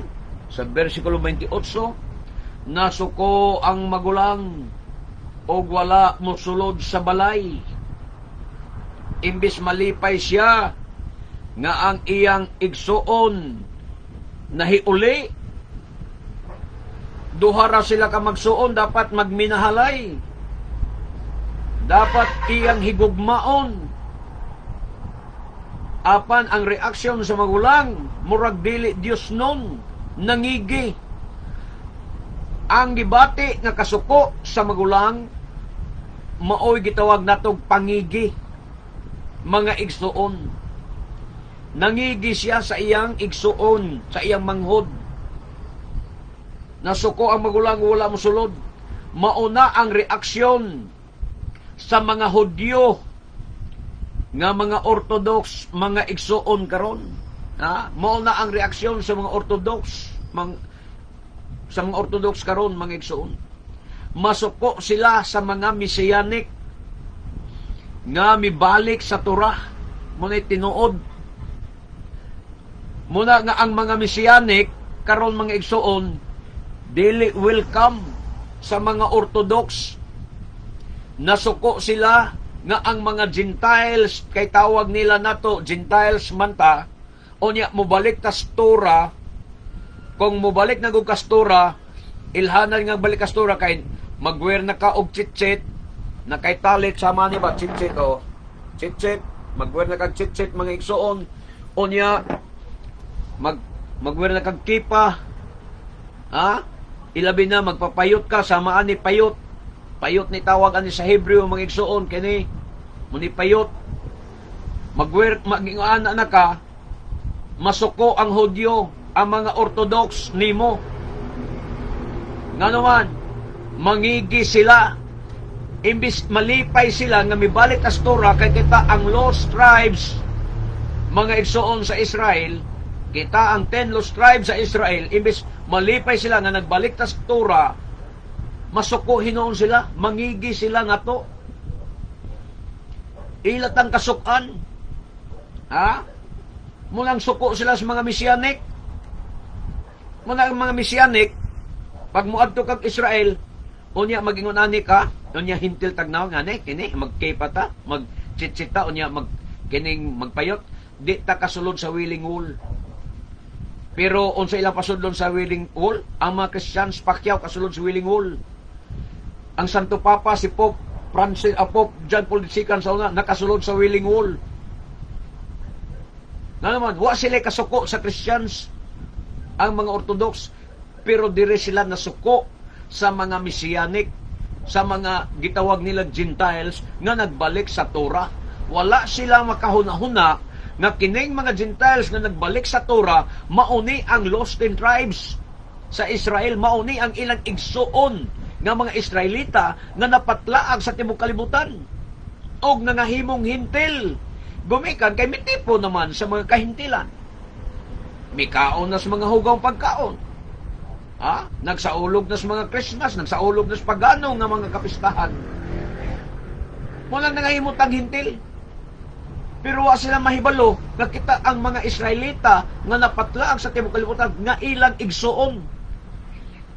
sa versikulo 28? Nasuko ang magulang og wala mosulod sa balay. Imbis malipay siya nga ang iyang igsuon nahiuli, duha ra sila ka magsuon, dapat magminahalay, dapat iyang higugmaon. Apan ang reaksyon sa magulang, murag dili Dios nun, nangigi. Ang gibati nga kasuko sa magulang maoy gitawag natog pangigi. mga igsuon. Nangigi siya sa iyang igsuon, sa iyang manghod. Nasuko ang magulang, wala mosulod. Mauna ang reaksyon sa mga Hudyo nga mga Orthodox, mga igsuon, karon. Ha? Mao na ang reaksyon sa mga Orthodox karon, mga igsuon. Masuko sila sa mga Messianic nga mibalik sa Torah. Muna tinuod. Muna nga ang mga Messianic karon, mga igsuon, dili welcome sa mga Orthodox. Nasuko sila nga ang mga Gentiles, kay tawag nila nato Gentiles man ta, unya mobalik tas Torah. Kung mobalik na gud kas Torah, ilhanan nga balik kas Torah kay magwear na ka og tzitzit na kay talit sama ni ba, tzitzit o tzitzit, magwear na kag tzitzit, mga igsuon, unya magwear na kag kipa, ha, ilabi na magpapayot ka sama ani payot. Payot ni tawag ani sa Hebreo, mga igsuon, kini muni payot. Magwear mag-ana na ka, masuko ang Hudyo, ang mga Orthodox nimo. Ngano man, mangigi sila. Imbis malipay sila nga mibalik as Torah kay kita ang lost tribes, mga igsuon, sa Israel, kita ang 10 lost tribes sa Israel, imbis malipay sila nga nagbalik tas Torah, masuko hinuon sila, mangigi sila nga to. Ilatang kasukan. Ha? Mulang suko sila sa mga Messianic. Muna ang mga Messianic, pag muadto kag Israel, unya magingon ani ka, unya hintil tagnaw ngani, kini magkipa ta, magtzitzit ta, unya mag kining magpayot, di ta kasulod sa Wailing Wall. Pero unsa ilang pasudlon sa Wailing Wall? Ang mga Christians, Pacquiao kasulod sa Wailing Wall. Ang Santo Papa, si Pope Francis, Pope John Paul II sa una, nakasulod sa Wailing Wall. Nga naman, wa sila kasuko sa Christians, ang mga Orthodox, pero dire sila nasuko sa mga Messianic, sa mga gitawag nila Gentiles nga nagbalik sa Torah. Wala sila makahuna-huna nga kining mga Gentiles nga nagbalik sa Torah mauni ang lost ten tribes sa Israel, mauni ang ilang igsuon nga mga Israelita nga napatlaag sa tibuok kalibutan og nangahimong hintil gumikan kay mitipo naman sa mga kahintilan, mikaon na sa mga hugaw pagkaon, ha? Nagsaulog na sa mga Christmas, nagsaulog na sa pagano nga mga kapistahan mo lang, nangahimot ang hintil. Pero wa sila mahibalo nga kita ang mga Israelita nga napatlaag sa tibuok kalibutan nga ilang igsuon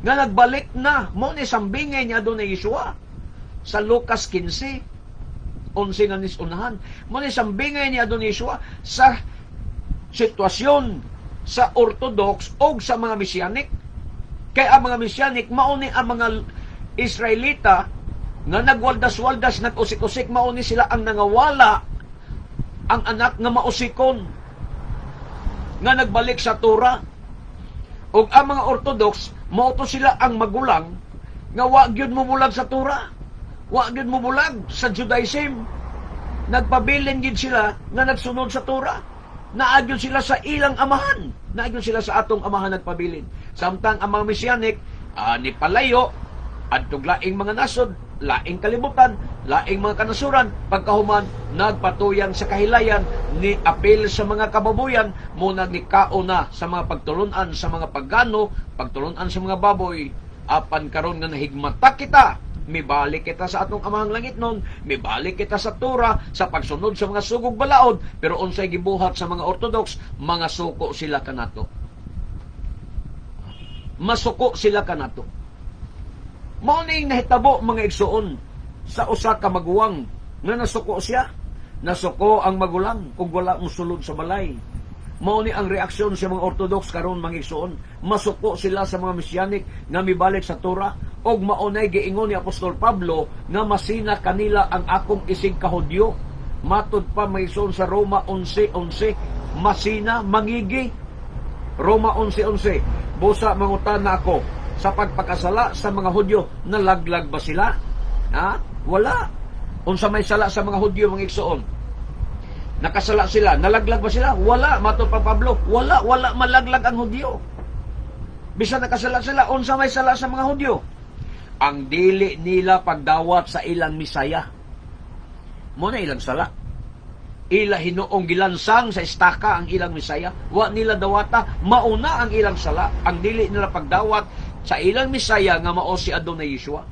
nga nagbalik na. Mo ni sambingay niya doon ni Yeshua sa Lucas 15:11 nga nisunahan. Mo ni sambingay niya doon ni Yeshua sa sitwasyon sa Orthodox o sa mga Messianic. Kay ang mga Messianic mauni ang mga Israelita nga nagwaldas-waldas, nag-usik-usik, mauni sila ang nangawala ang anak nga mausikon nga nagbalik sa Torah. Ug ang mga Orthodox, mao to sila ang magulang nga wa gyud mobulag sa Torah. Wa gyud mobulag sa Judaism. Nagpabilin gyud sila nga nagsunod sa Torah. Naa gyud sila sa ilang amahan. Naa gyud sila sa atong amahan nagpabilin. Samtang ang mga Messianic, ni palayo, adtog laing mga nasod, laing kalibutan, laing mga kanasuran, pagkahuman nagpatuyang sa kahilayan, ni apil sa mga kababuyan, muna ni kauna sa mga pagtulunan sa mga pagano, pagtulunan sa mga baboy. Apan karon nga nahigmata kita, mibalik kita sa atong amahang langit nun, mibalik kita sa Torah, sa pagsunod sa mga sugog balaod, pero unsay gibuhat sa mga Orthodox, mga suko sila kanato. Masuko sila kanato. Mao ning nahitabo, mga igsuon, sa usa ka maguwang nga nasuko siya. Nasuko ang magulang kung wala mosulod sa balay. Mao ni ang reaksyon sa mga Orthodox karon, mga igsuon. Masuko sila sa mga Messianic nga mibalik sa Torah og mao nay giingon ni Apostol Pablo nga masina kanila ang akong isig ka Hudyo. Matud pa, mga igsuon, sa Roma 11:11, masina, mangigi. Roma 11:11, "Busa mangutana ako, sa pagpakasala sa mga Hudyo, nalaglag ba sila?" Ha? Wala. Unsa may sala sa mga Hudyo, mga igsuon? Nakasala sila, nalaglag ba sila? Wala, matod pa Pablo. Wala, wala malaglag ang Hudyo. Bisan nakasala sila, unsa may sala sa mga Hudyo? Ang dili nila pagdawat sa ilang Misaya. Mao na ilang sala. Ila hinuong gilansang sa estaka ang ilang Misaya. Wa nila dawata, mauna ang ilang sala. Ang dili nila pagdawat sa ilang Misaya nga mao si Adonai Yeshua.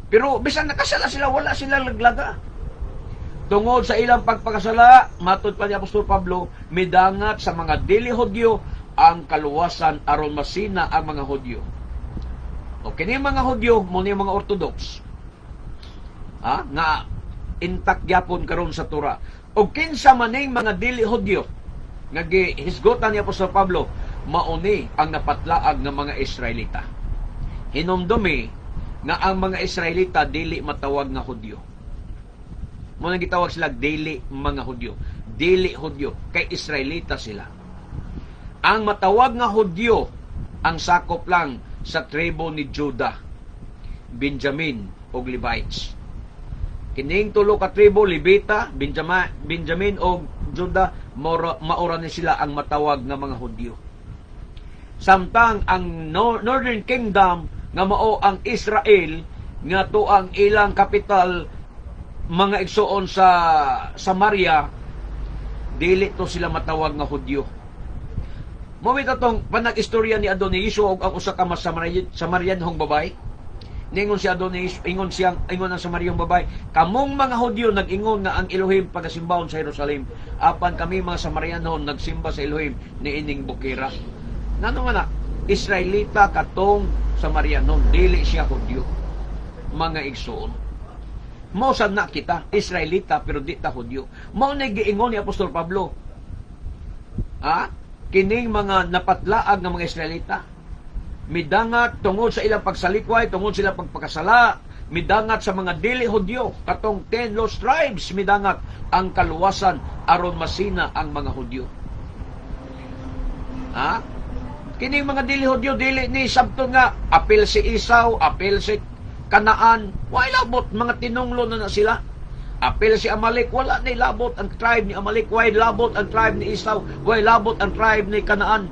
Pero bisan nakasala sila, wala sila laglaga. Tungod sa ilang pagpakasala, matod pa ni Apostol Pablo, midangat sa mga dili Hudyo ang kaluwasan aron masina ang mga Hudyo. O kini mga Hudyo, mao ni mga Orthodox. Ha? Nga intact gyapon karon sa Torah. O kinsa maning mga dili Hudyo nga gihisgotan ni Apostol Pablo, mauni ang napatlaag ng mga Israelita. Hinumdumi nga ang mga Israelita dili matawag nga Hudyo. Mao nang gitawag sila dili mga Hudyo. Dili Hudyo kay Israelita sila. Ang matawag nga Hudyo ang sakop lang sa tribo ni Judah, Benjamin ug Levites. Kining tulo ka tribo, Levita, Benjamin ug Judah, maura ni sila ang matawag nga mga Hudyo. Samtang ang Northern Kingdom nga mao ang Israel, nga to ang ilang kapital, mga igsuon, sa Samaria, dili to sila matawag nga Hudyo. Mao tong panag-istorya ni Adonai Yeshua ug ang usa ka Samarianhong babae. Ningon si Adonai, ingon siyang ingon ang Samariang babae, "Kamong mga Hudyo nag-ingon nga ang Elohim pagasimbahon sa Jerusalem, apan kami mga Samarianhon nagsimba sa Elohim niining bukira." Ngano man na Israelita katong Samarianon, dili siya Hudyo. Mga igsuon. Mao sad na kita, Israelita pero di ta Hudyo. Mao na giingon ni Apostol Pablo. Ha? Kining mga napatlaag nga mga Israelita, midangat tungod sa ilang pagsalikway, tungod sa ilang pagpakasala, midangat sa mga dili Hudyo, katong 10 lost tribes, midangat ang kaluwasan aron masina ang mga Hudyo. Ha? Kining mga dili Hudyo, dili ni sabton nga apil si Esau, apil si Kanaan, way labot, mga tinunglo na na sila. Apil si Amalek, wala ni labot ang tribe ni Amalek, way labot ang tribe ni Esau, way labot ang tribe ni Kanaan.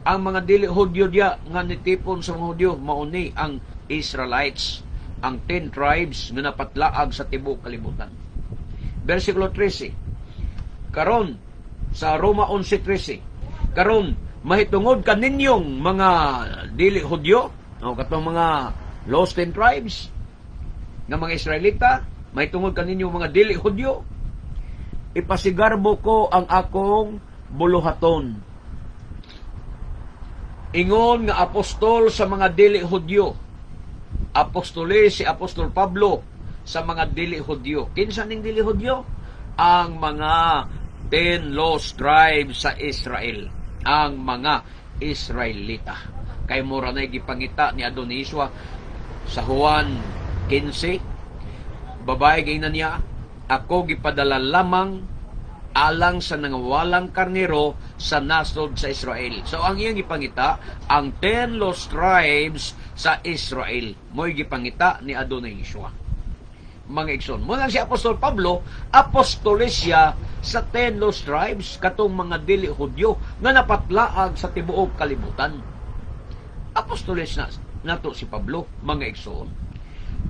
Ang mga dili Hudyo diya nga nitipon sa mga Hudyo, mauni ang Israelites, ang 10 tribes nga napatlaag sa tibuok kalibutan. Versikulo 13. Karon sa Roma 11:13. Karon mahitungod kaninyong mga dili Hudyo, o katong mga lost 10 tribes nga mga Israelita, mahitungod kaninyong mga dili Hudyo, ipasigarbo ko ang akong buluhaton. Ingon nga apostol sa mga dili Hudyo. Apostole si Apostol Pablo sa mga dili Hudyo. Kinsa ning dili Hudyo? Ang mga 10 lost tribes sa Israel. Ang mga Israelita. Kay mura na gipangita ni Adonai Yeshua sa Juan 15. Babae, giingnan niya, "Ako gipadala lamang alang sa nangawalang karnero sa nasod sa Israel." So ang iyang gipangita, ang 10 lost tribes sa Israel. Mo'y gipangita ni Adonai Yeshua. Mga igsoon. Mao lang si Apostol Pablo, apostoles siya sa 10 lost tribes, katong mga dili Hudyo nga napatlaag sa tibuok kalibutan. Apostoles na nato si Pablo, mga igsoon.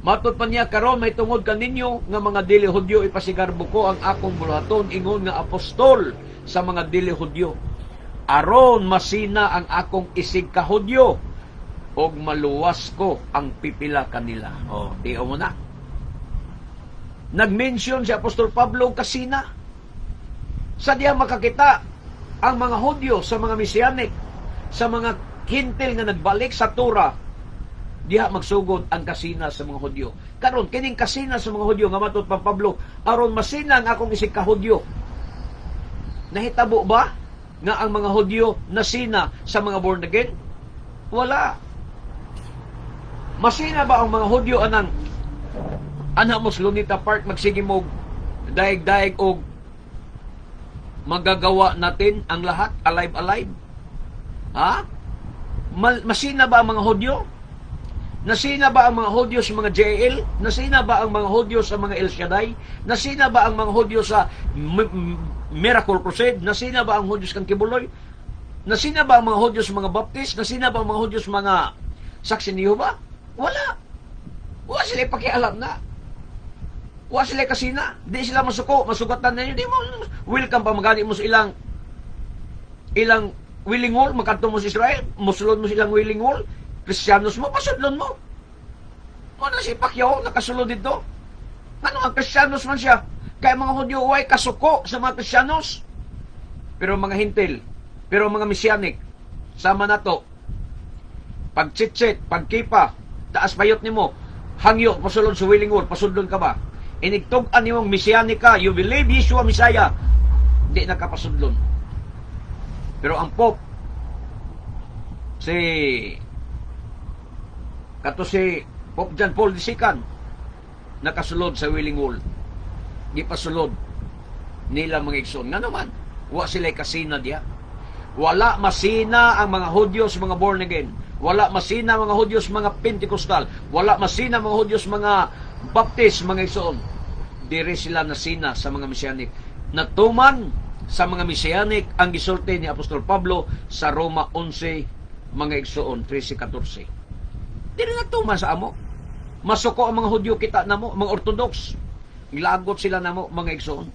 Matod pa niya, karon mahitungod kaninyo nga mga dili Hudyo, ipasigarbo ko ang akong buluhaton ingon nga apostol sa mga dili Hudyo aron masina ang akong isig ka Hudyo og maluwas ko ang pipila kanila. Oh, tiyo mo na. Nag-mention si Apostol Pablo og kasina. Sa diya makakita ang mga Hudyo sa mga Messianic, sa mga Hentil nga nagbalik sa Torah, diha magsugod ang kasina sa mga Hudyo. Karon kining kasina sa mga Hudyo nga matod pa Pablo, aron masina ang akong isig ka Hudyo. Nahitabo ba nga ang mga Hudyo nasina sa mga born again? Wala. Masina ba ang mga Hudyo anang ana mo sa Luneta Park, magsige mo daig-daig og magagawa natin ang lahat alive alive? Ha? Masina ba ang mga Hudyo? Nasina ba ang mga Hudyo sa mga JL? Nasina ba ang mga Hudyo sa mga El Shaddai? Nasina ba ang mga Hudyo sa Miracle Crusade? Nasina ba ang Hudyo sa kang Quiboloy? Nasina ba ang mga Hudyo sa mga Baptist? Nasina ba ang mga Hudyo sa mga Saksi ni Jehovah? Wala. Wala sila pakialam na. Wala sila kasina. Di sila masuko. Masugatan na yun. Di mo, welcome pa magani mo sa ilang ilang Wailing Wall, makadto mo sa Israel, musulod mo sa ilang Wailing Wall, Kristiyanos mo, pasudlon mo. Mo na si Pacquiao, nakasulod dito. Ano ang Kristiyanos man siya? Kaya mga Hudyo, way kasuko sa mga Kristiyanos. Pero mga Hintil, pero mga Messianic, sama na to, pagchitchit, pagkipa, taas payot nimo, hangyo, pasulod sa Wailing Wall, pasudlon ka ba? Inigtug-an nimong Messianic ka, you believe Yeshua Messiah, di nakapasudlon. Pero ang Pope, si kato si Pope John Paul II, nakasulod sa Wailing Wall. Gipasulod nila, mga igsoon. Nga naman, wa sila kasina diya. Wala masina ang mga Hudyo sa mga born again. Wala masina ang mga Hudyo sa mga Pentecostal. Wala masina ang mga Hudyo sa mga Baptist, mga igsoon. Dire sila nasina sa mga Messianic. Natuman sa mga Messianic ang gisulti ni Apostol Pablo sa Roma 11, mga igsoon, 13-14. Dire natuman sa amo. Masuko ang mga Hudyo kita namo, mga Orthodox. Gilagot sila namo, mga igsoon.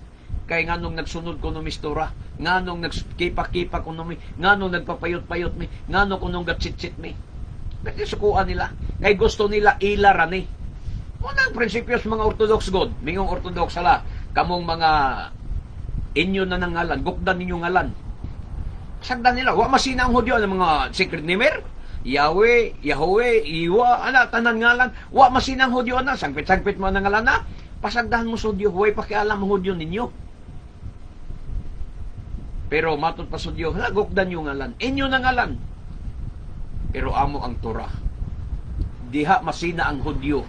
Kay nganong nagsunod kuno mi sa Torah, nganong nagkipa-kipa kuno mi, nganong nagpapayot-payot mi, nganong kunong gatsitsit mi. Bakit sukuan nila? Kay gusto nila ila rani. Unang prinsipyo sa mga Orthodox God, mingong Orthodox sala, kamong mga inyo na nangalan, gukdan ninyo ngalan. Sagdan nila, wa masina ang Hudyo ng mga secret namer, Yahweh, Yahweh, Iwa, ana, tanan ngalan. Wa masina ang Hudyo ana, sangpit-sangpit mo ang ngalan na. Pasagdahan mo sa Hudyo, huwag pakialam ang Hudyo ninyo. Pero matod pa sa Hudyo, gukdan yung ngalan. Inyo na ngalan. Pero amo ang Torah. Diha masina ang Hudyo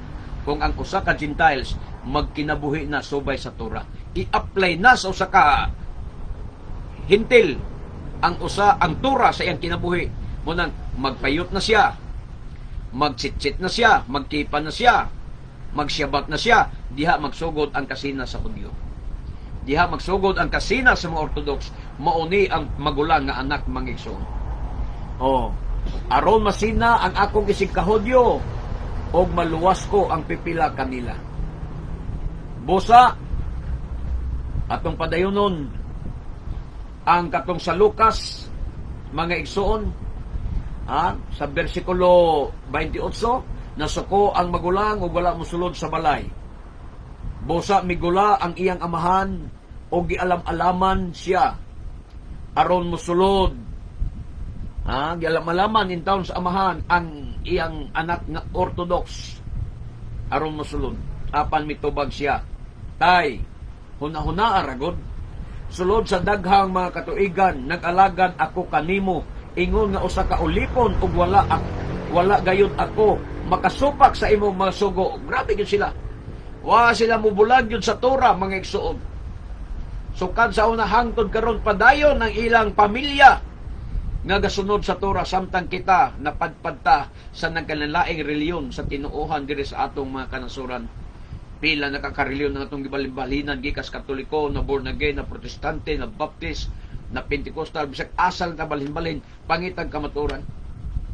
kung ang usa ka Gentiles magkinabuhi na subay sa Torah. I-apply na sa usa ka Hintil ang usa ang Torah sa iyang kinabuhi. Munang magpayot na siya, magchitchit na siya, magkipa na siya, magsyabat na siya, diha magsugod ang kasina sa Hudyo. Diha magsugod ang kasina sa mga Orthodox, mauni ang magulang nga anak, mga igsoon. Oh, aron masina ang akong isig kahudyo og maluwas ko ang pipila kanila. Busa atong padayonon ang katong sa Lucas, mga igsoon, sa bersikulo 28, nasuko ang magulang ug wala mosulod sa balay. Busa migula ang iyang amahan o gialam-alaman siya aron mosulod. Ha, gialam-alaman in town sa amahan ang iyang anak nga Orthodox aron mosulod. Apan mitubag siya, "Tay, huna-huna ragod. Sulod sa daghang mga katuigan, nag-alagad ako kanimo ingon nga usa ka ulipon ug wala gayud ako makasupak sa imong mga sugo." Grabe gyud sila. Wa sila mubulag gyud sa Torah, mga igsoon. Sukad sa una hangtod karon, padayon ang ilang pamilya nga gasunod sa Torah, samtang kita napadpad ta sa nagkanalaing reliyon sa tinuohan diri sa atong mga kanasuran. Pila nakakareliyon ng atong gibalin-balinan, gikas Katoliko, na born again, na Protestante, na Baptist, na Pentecostal, bisag asal na balhin-balhin, pangitag kamaturan.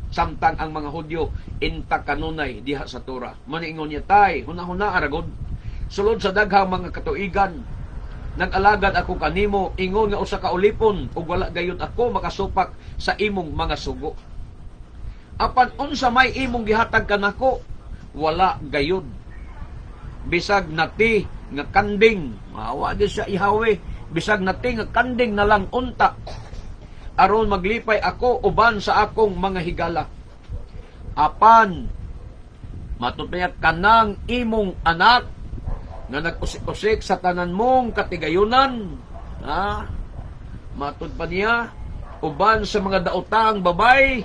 Samtang ang mga Hudyo intak kanunay diha sa Torah. Maniingon niya, "Tay, huna-huna aragod. Sulod sa daghang mga katuigan, nag-alagad ako kanimo ingon nga usa ka ulipon ug wala gayud ako makasupak sa imong mga sugo. Apan unsa may imong gihatag kanako? Wala gayud bisag nati nga kanding." Maawa gyud siya ihawi. "Bisag nati nga kanding na lang unta aron maglipay ako uban sa akong mga higala. Apan matod niya, kanang imong anak nga nag-usik-usik sa tanan mong katigayunan," ha, matud pa niya, "uban sa mga daotang babay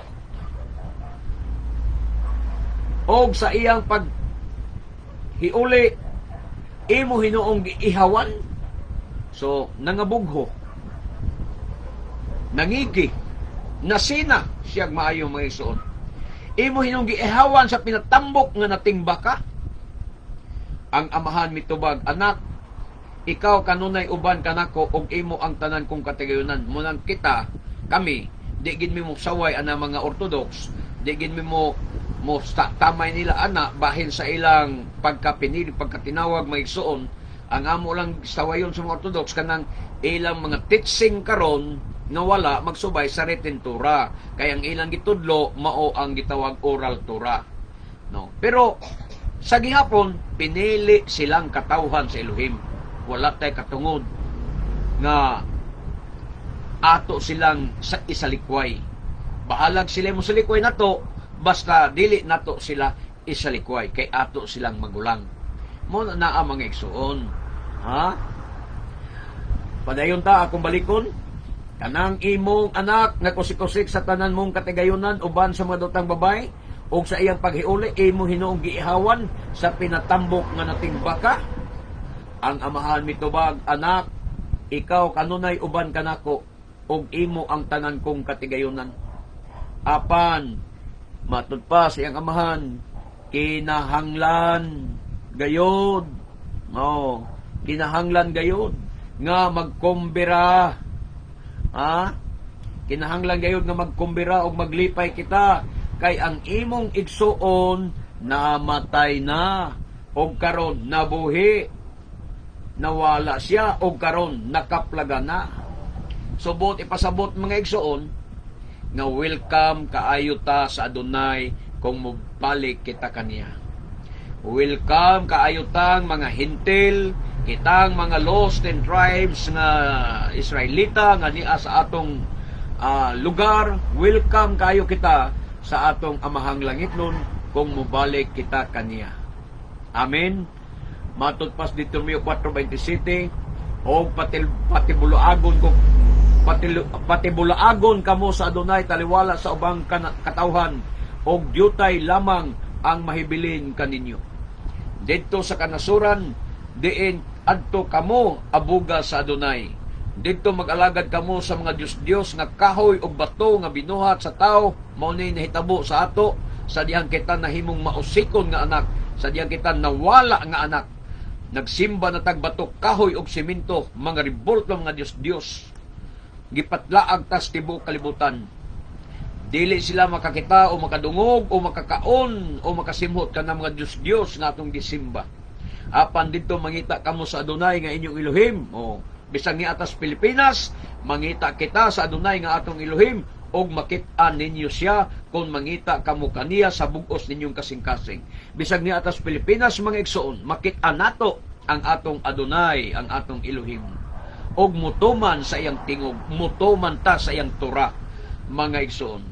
og sa iyang pag hiuli imo hinuong giihawan." So nangabugho, nangigi, nasina siyang maayo, mga igsoon. Imo hinuong giihawan sa pinatambok nga nating baka? Ang amahan mitubag, "Anak, ikaw kanunay uban kanako ug imo ang tanan kong katigayunan." Munang kita, kami, di gid mi mo saway ana mga Orthodox, di gid mi mo mo tamay nila ana bahin sa ilang pagkapinili, pagkatinawag, mga igsuon. Ang amo lang sawayon sa mga Orthodox kanang ilang mga teaching karon nga wala magsubay sa written Torah, kay ang ilang gitudlo mao ang gitawag oral Torah, no? Pero sa gihapon pinili silang katawhan sa Elohim. Wala tay katungod nga ato silang sa isalikway. Bahalag sila mo salikway nato, basta dili nato sila isalikway kay ato silang magulang. Mo na naa, mga igsuon. Ha? Padayon ta akong balikon. Kanang imong anak nga kusik-kusik sa tanan mong katigayunan uban sa mga dutang babay ug sa iyang paghiuli imo hinuong giihawan sa pinatambok nga nating baka. Ang amahan mitubag, "Anak, ikaw kanunay uban kanako ug imo ang tanan kong katigayunan." Apan matud pa sa iyang amahan, kinahanglan gayod, no, kinahanglan gayod nga magkumbira, ha, kinahanglan gayod nga magkumbira og maglipay kita kay ang imong igsuon namatay na og karon nabuhi, nawala siya og karon nakaplaga na. Subot ipasabot, mga igsuon, nga welcome kaayo ta sa Adonai kung mobalik kita kaniya. Welcome kaayo tang mga Hentil, kitang mga lost and tribes nga Israelita nga nia sa atong lugar, welcome kaayo kita sa atong Amahang Langitnon kung mobalik kita kaniya. Amen. Matud pas Deuteronomio 4:27, og patil patibuluagon ko patibulaagon kamo sa Adonai taliwala sa ubang katawhan og dyutay lamang ang mahibilin kaninyo. Didto sa kanasuran diin adto kamo abuga sa Adonai. Didto mag-alagad kamo sa mga dios-dios nga kahoy ug bato nga binuhat sa tao. Mao ni nahitabo sa ato sa dihang kita nahimong mausikon nga anak, sa dihang kita nawala nga anak. Nagsimba na tag bato, kahoy ug simento, mga rebolto, mga dios-dios. Gipatlaag tas tibuok kalibutan. Dili sila makakita o makadungog o makakaon o makasimhot kana mga dios-dios nga atong gisimba. Apan didto mangita kamo sa Adonai nga inyong Elohim. O bisan ni atas Pilipinas, mangita kita sa Adonai nga atong Elohim og makit-an ninyo siya kung mangita kamo kaniya sa bug-os ninyong kasing-kasing. Bisag ni atas Pilipinas, mga igsoon, makit-an nato ang atong Adonai, ang atong Elohim. Og mutuman sa iyang tingog, mutuman ta sa iyang Torah, mga igsoon.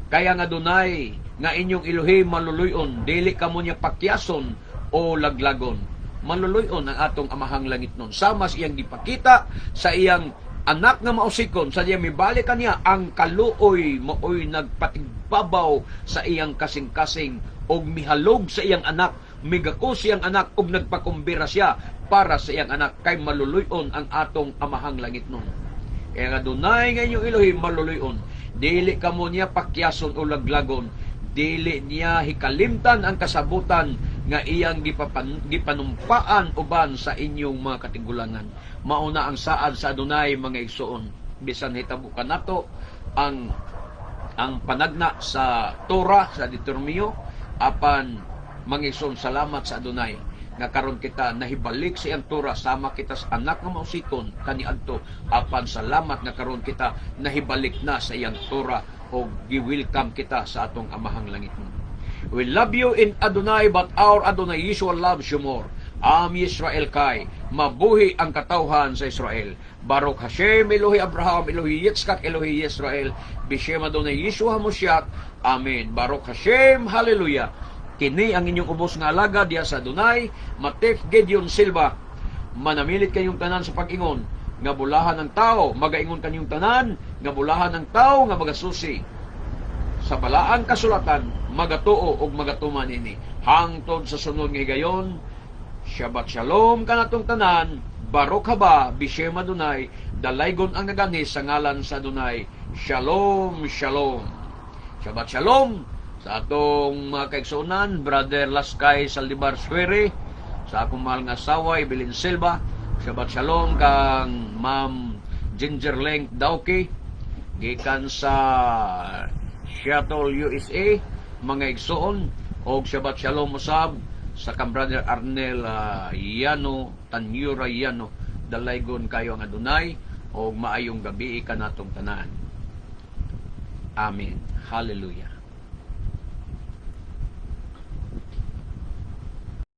Kaya nga Adonai nga inyong Elohim maluluyon, dili kamo niya pakyason o laglagon. Maluluyon ang atong Amahang Langitnon. Sama sa iyang gipakita sa iyang anak nga mausikon, sa iyang mibalik kaniya, ang kaluoy maoy nagpatigbabaw sa iyang kasing-kasing og mihalog sa iyang anak, migako siyang anak og nagpakumbira siya para sa iyang anak kay maluluyon ang atong Amahang Langitnon. Kaya nga Adonai nga inyong Elohim maluluyon. Dili kamo niya pakyason o laglagon. Dili niya hikalimtan ang kasabutan nga iyang gipanumpaan uban sa inyong mga katigulangan. Mauna ang saad sa Adonai, mga igsoon. Bisan hitabo kanato ang panagna sa Torah sa Deuteronomio, apan, mga igsoon, salamat sa Adonai nga karon kita nahibalik sa iyang Torah sama kita sa anak nga mausikon kaniadto. Apan salamat nga karon kita nahibalik na sa iyang Torah o gi-welcome kita sa atong Amahang Langitnon. We love you in Adonai, but our Adonai Yeshua loves you more. Am Yisrael kay mabuhi ang katawhan sa Israel. Baruch Hashem Elohi Abraham, Elohi Yitzchak, Elohi Israel, Bishem Adonai Yeshua HaMoshiach. Amen. Baruch Hashem, Hallelujah. Kini ang inyong ubos nga alagad diha sa Adonai, Matef Gideon Silva. Manamilit kayong tanan sa pag-ingon nga bulahan ng tao, magaingon kanyong tanan nga bulahan ng tao nga magasusi sa balaang kasulatan, magatuo og magatuman ini. Hangtod sa sunod nga higayon, Shabbat Shalom kanatong tanan. Baruch haba bishem Adonai. Dalaygon ang naganhi sa ngalan sa Adonai. Shalom, Shalom. Shabbat Shalom. Sa atong mga kaigsuonan, Brother Laskay Saldivar Suere, sa akong mahal nga asawa, Evelyn Silva, Shabbat Shalom kang Ma'am Ginger Link Dauki, gikan sa Seattle, USA, mga igsoon, og Shabbat Shalom usab sa kang Brother Arnel Yano, Tanyura Yano. Dalaygon kayo ang Adunay og maayong gabi kanatong tanan. Amen. Hallelujah.